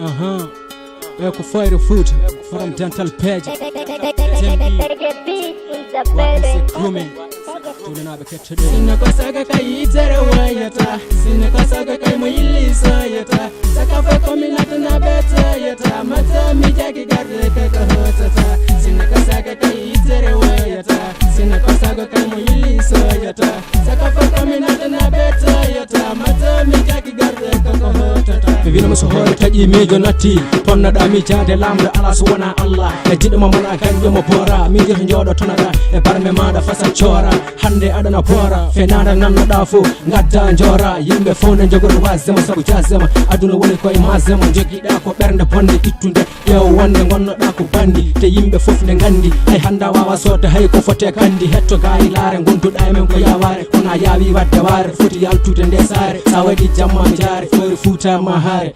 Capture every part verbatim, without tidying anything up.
Aha. Ɓe ko Fayre Fuuta, Faram Dental Peeje. Tembi. Waɗi se kume. Tuunanaaɓe kettoɗen. Sinno ko saga kay yitere wayata. Sinno ko saga kay mo yilli soyata. Saka fof ko min aduna ɓe toyata. Mata mi jagi garde ko ko hotata. Sinno ko saga kay yitere wayata. Sinno ko saga kay mo yilli soyata. Saka fof ko min aduna ɓe toyata. Mata mi jagi garde ko ko hotata. Mi wino mo so hoore taƴi miijo natti. Ponnoɗa miijaade laamɗo ala so wona Allah. E jiɗɗo mo mala gañjo mo boora. Miijo to jooɗo tonata. E barme maɗa fasa coora. Hannde aɗana boora. Fenaande nannoɗa fof. Ngadda njoora. Yimɓe fof ne njogori wasde ma sabu jasde ma. Aduna woni koye masde ma. Jogiɗa ko ɓernde bonde ittunde. Ƴeew wonde gonnoɗa ko bandi. Te yimɓe fof ne nganndi. Hay hannde a wawa sodde hay ko fote kandi. Hetto gaari laare gonduɗa e men ko yawaare. Kono a yaawi wadde waare. Foti yaltude nde saare. Sa waɗi jamma jaare. Fori Fuuta ma haare.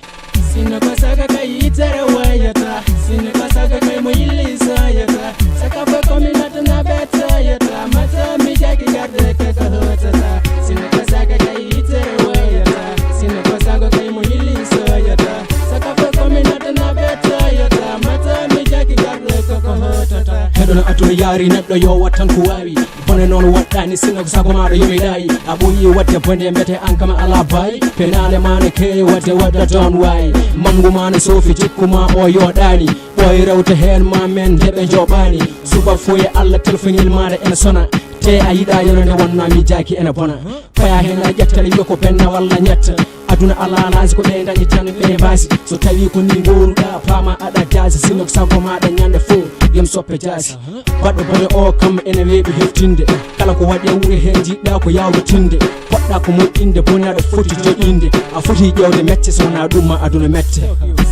Sinno ko saga kay yitere wayata. Sinno ko saga kay mo yilli soyata. Saka fof ko min aduna ɓe toyata. Mata mi jagi garde ko ko hotata. Sinno ko saga kay yitere wayata. Sinno ko saga kay mo yilli soyata. Saka fof ko min aduna ɓe toyata. Mata mi jagi garde ko ko hotata. Heɗono aduna yaari neɗɗo yo wat tan ko waawi. Bone noon waɗɗani sinno ko sago maɗa yomi ɗayi. A ɓooyi waɗde bone mbete an kam ala bayi. Penaale ma ne keewi waɗde waɗda toon wayi. Manngu ma ne soofi jikku ma o yoɗani. Ɓooy rewta heen ma men nde ɓe njoɓani. Suba foye Allah telfonil maɗa ene sona. Te a yiɗa yonande wonna mi jaaki ene bona. Paya heen a ƴettali yo ko benna walla ñetta. Aduna ala laasi ko ɓe dañi tan ɓe mbaasi. So tawi ko ni ngoruɗa paama aɗa jaasi sinno ko sago maɗa ñande fof. Yom soppe jaasi. Baɗɗo bone o kam ene weeɓi heftinde. Kala ko waɗi e wuro he jiɗɗa ko yawritinde. Poɗɗa ko moƴƴinde bone aɗa foti joƴƴinde. A foti ƴeewde mecce so wona ɗum ma aduna mette.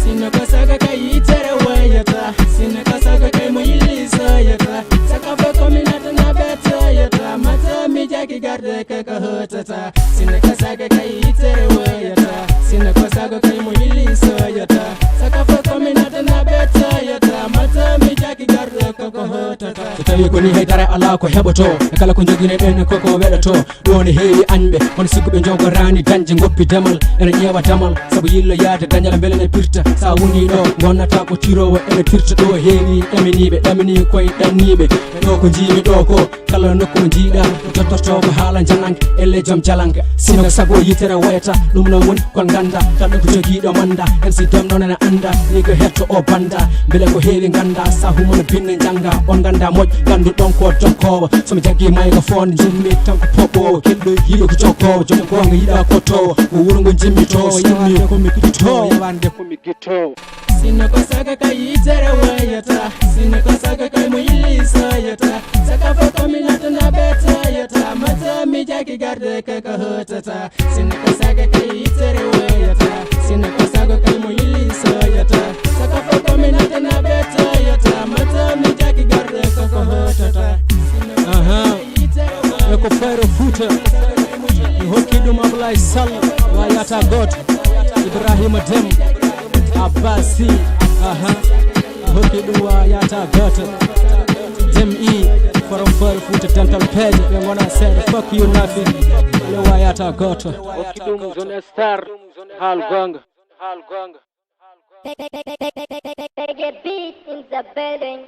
Sinno ko saga kay yitere wayata. Sinno ko saga kay mo yilli soyata. Saka fof ko min aduna ɓe toyata. Mata mi jagi garde ko ko hotata. Sinno ko saga kay yitere wayata. Sinno ko saga kay mo yilli soyata. Saka fof ko min aduna ɓe toyata. Mata mi jagi garde ko ko hotata. So tawi ko ni haydara ala ko heɓoto. E kala ko jogino ɗen ko ko weɗoto. Ɗo ne heewi añɓe. Kono sikkuɓe jogorani dañde goppi damal. Ene ƴeewa damal. Sabu yillo yaade dañal mbele ne pirta. Sa woni ɗo gonnata ko tirowo ene tirta ɗo heewi ɗaminiɓe. Ɗamini koye ɗanniɓe. Ɗo ko jiimi ɗo ko. Kala nokku mo jiiɗa, jottorto ko haala jananka, elle joom jalanka. Sinno ko sago yitere wayata, ɗum noon woni kon ganda. Kala ko jogiiɗo manda, M C Dom noon ene anda, ni ko hetto o banda. Mbele ko heewi ganda, sa humono binne janga, on ganda moƴ, gandu ɗon ko tokkowo. So mi jaggi microphone, jimmi tan ko poɓɓowo, keɗɗo yiɗo ko jokkowo, joom ko ngo yiɗa ko towo, ko wuro ngo jimmi towo, yimmi ko mi gittowo, yawande ko mi gittowo. Sinno ko saga kay yitere wayata. Sinno ko saga kay mo yilli soyata. Saka fof ko min aduna ɓe toyata. Mata mi jagi garde ko ko hotata. Sinno ko saga kay yitere wayata. Sinno ko saga kay mo yilli soyata. Saka fof ko min aduna ɓe toyata. Mata mi jagi garde ko ko hotata. Aha. E ko Fayre Fuuta. Mi hokki ɗum Ablaye Sall, wayata gooto. Ibrahima Dem, Abbasi, aha. Mi hokki ɗum wayata gooto. Dem i, Forom Fayre Fuuta Dental Peeje, ɓe ngona seeɗa, fuck you nothing. Le wayata gooto. Hokki ɗum Zone Star, haal goonga. Reggae beat in the building.